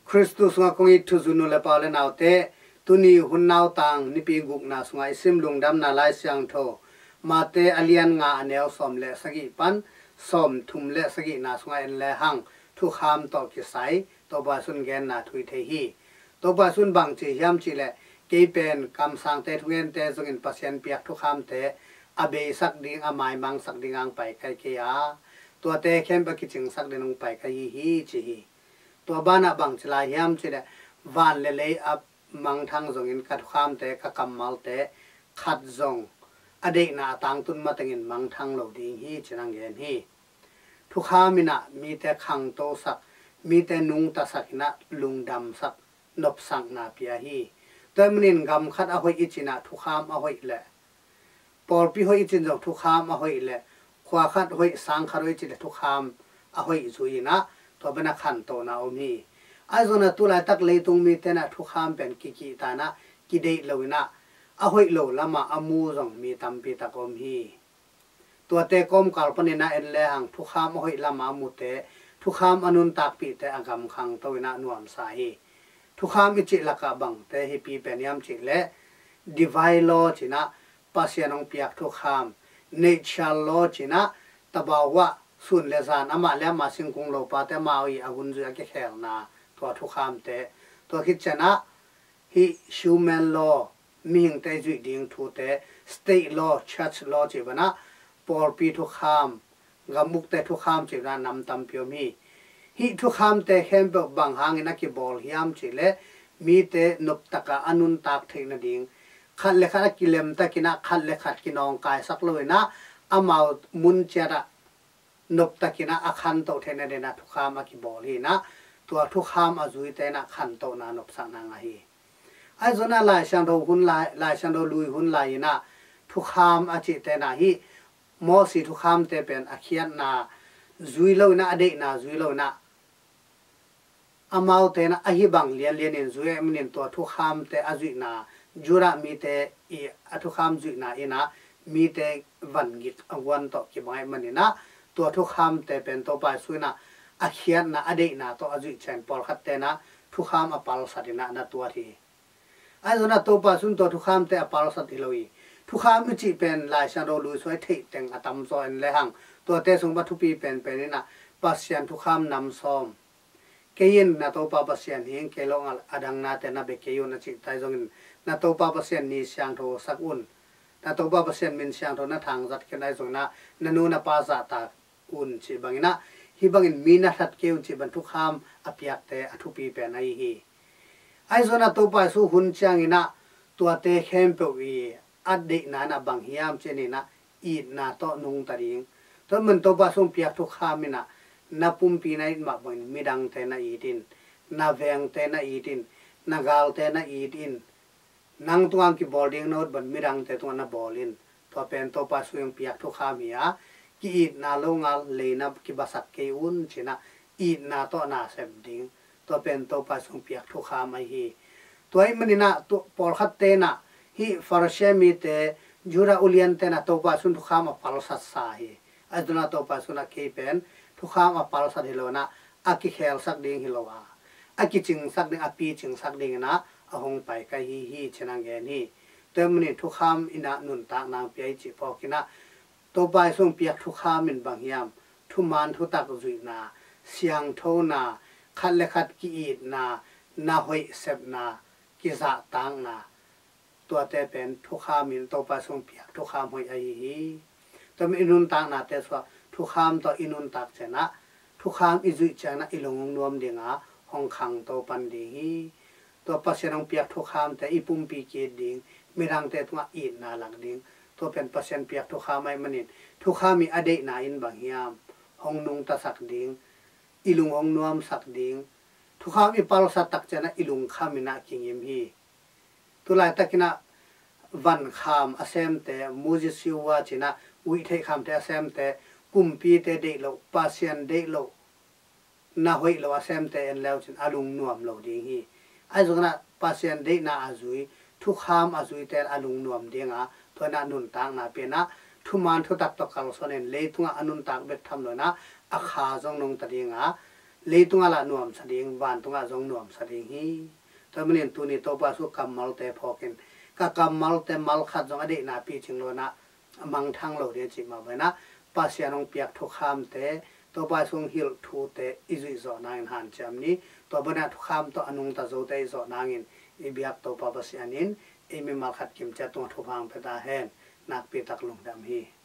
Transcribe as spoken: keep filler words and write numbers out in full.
Khristu sungah kong it thuzui nu le pa u le naute, tuni hun nautang Nipi gukna sungah i sim Lungdamna Lai Siangtho Mate a lian nga, a neu sawm le sagih pan sawm thum le sagihna sungah en lehang thukham tawh kisai Topa Jesu'n genna thu i thei hi. Topa Jesu'n bang ci hiam cih leh, kei pen kamsangte thugente zongin Pasian piak thukhamte a beisak ding, a maimangsak ding hong pai ka hi kei a, tuate khempeuh a kicingsak ding hong pai ka hi hi, ci hi. Tua banah bang ci lai hiam cih leh, van le lei a mangthang zongin ka thukhamte, ka kammalte khat zong a deihna a tangtun matengin mangthang lo ding hi, ci-in hong gen hi. Thukham in ah mite khangtosak, mite nungtasak in ah lungdamsak, nopsakna pia hi. Tua ahih manin gam khat a hoih i cih in ah thukham a hoih leh, pawlpi hoih i cih in zong thukham a hoih leh, khua khat hoih, sang khat hoih i cih leh thukham a hoih zui in ah, tua pen a khantohna om hi. Ahi zongin ah tulaitak leitung mite in ah thukham pen kikihta in ah, kideih lo in ah, a hoih lo lamah a mu zong mi tampi tak om hi. Tuate kawmkal panin ah en lehang thukham a hoih lamah a mute, thukham a nuntakpihte a gam khangto in ah nuamsa hi. Thukham i cih lakah bangte hi pi pen hiam cih leh, divine law ci-in ah Pasian hong piak thukham, nature law ci-in ah tabau ah sun le zan, amah le amah singkung lopate amau i a hun zui a kikhelna, tua thukhamte, tua khit ciang ah hih human law, mihingte i zuih ding thute, state law, church law cih banah pawlpi thukham, gam ukte thukham cih banah nam tampi om hi. Hih thukhamte khempeuh bang hangin a kibawl hiam cih leh, mite noptak a a nuntak theih nading, khat le khat a kilemtak in ah, khat le khat kinawngkaisak lo in ah, amau mun ciat ah noptak in ah a khantoh theih nading in ah thukham a kibawl hi in ah, tua thukham a zuite in ah khantohna, nopsakna ngah hi. Ahi zongin ah Lai Siangtho hun lai, Lai Siangtho lui hun lai in ah thukham a cihte in ah hih Mosi thukhamte pen a khiatna zui lo in ah, a deihna zui lo in ah, amaute in ah ahi bang lianlian in zui ahih manin tua thukhamte a zuihna, Judah mite i a thukham zuihna in ah mite vangik a guan tawh kibang ahih manin ah, tua thukhamte pen Topa Jesu in ah a khiatna, a deihna tawh a zuih ciang pawlkhatte in ah thukham a palsat in ah na tuat hi. Ahi zongin ah Topa Jesu'n tua thukhamte a palsat hi lo hi. Thukham i cih pen Lai Siangtho lui sung i theih teng a tamzaw en lehang, tuate sung pan thupi penpen in ah Pasian thukham nam sawm. Kei in na Topa Pasian hi ing, kei lo ngal a dang nate na bia kei un, a cihte ahi zongin, na Topa Pasian ni siangtho sak un, na Topa Pasian min siangtho na thangzat kei un, ahi zongin ah na nu na pa zahtak un, cih bangin ah, hih bangin mi na that kei un, cih bang thukham a piakte a thupi pen ahi hi. Ahi zongin ah Topa Jesu hun ciangin ah tuate khempeuh i a deihna in ah bang hiam cih leh in ah, itna tawh nungta ding. Tua ahih manin Topa Jesu hong piak thukham in ah, na pumpi na it mah bangin midangte na it in, na vengte na it in, na galte na it in, nang tungah kibawl ding na ut bang midangte tungah na bawl in. Tua pen Topa Jesu hong piak thukham hi a, ki-itna lo ngal lei na kibasak kei un, ci-in ah itna tawh na sem ding. Tua pen Topa Jesu hong piak thukham ahi hi. Tua ahih manin ah tu, pawlkhatte in ah, hih Pharisee mite, Judah uliante in ah Topa Jesu'n thukham a palsatsa hi. Ahi zongin ah Topa Jesu'n ah kei pen thukham a palsat hi lo in ah, a kikhelsak ding hi lo a, a kicingsak ding, a picingsak dingin ah a hong pai ka hi hi, ci-in hong gen hi. Tua ahih manin thukham in ah nuntakna hong pia hi cih phawk in ah, Topa Jesu hong piak thukham in bang hiam, thuman thutak zuihna, siangthona, khat le khat ki-itna, na hoih sepna, kizahtakna, tuate pen thukham in, Topa Jesu hong piak thukham hoih ahi hi. Tua ahih manin i nuntaknate sungah thukham tawh i nuntak ciang ah, thukham i zuih ciang ah i lung hong nuam ding a, hong khangto pan ding hi. Tua Pasian hong piak thukhamte i pumpi ki-it ding, midangte tungah itna lak ding. Tua pen Pasian piak thukham ahih manin, thukham i a deihna in bang hiam, hong nungtasak ding, i lung hong nuamsak ding. Thukham i palsat tak ciang ah i lungkham in ah kingim hi. Tulaitak in ah vankham a semte, Moses siu a ci-in ah guihtheih khamte a semte, kumpite deih loh, Pasian deih loh, na hoih lo a semte en le uh cin a lungnuam lo ding hi. Ahi zongin ah Pasian deihna a zui, thukham a zuite a lungnuam ding a, tua in ah nuntakna pia in ah, thuman thutak tawh kalsuan in, leitungah a nuntak bek tham lo in ah, a kha zong nungta ding a, Leitungah lah nuamsa ding, vantungah zong nuamsa ding hi. Tua manin tuni Topa Jesu kammalte phawkin, ka kammalte mal khat zong a deihna picing lo in ah, a mangthang lo ding a cih mah bangin ah, Pasian hong piak thukhamte, Topa Jesu hong hilh thute i zuih zawh nangin hanciam ni. Tua banah thukham tawh a nungta zote i zawh nangin i biak Topa Pasian in ei mimal khat kimciat tungah thupha hong pia ta hen. Nakpi tak lungdam hi.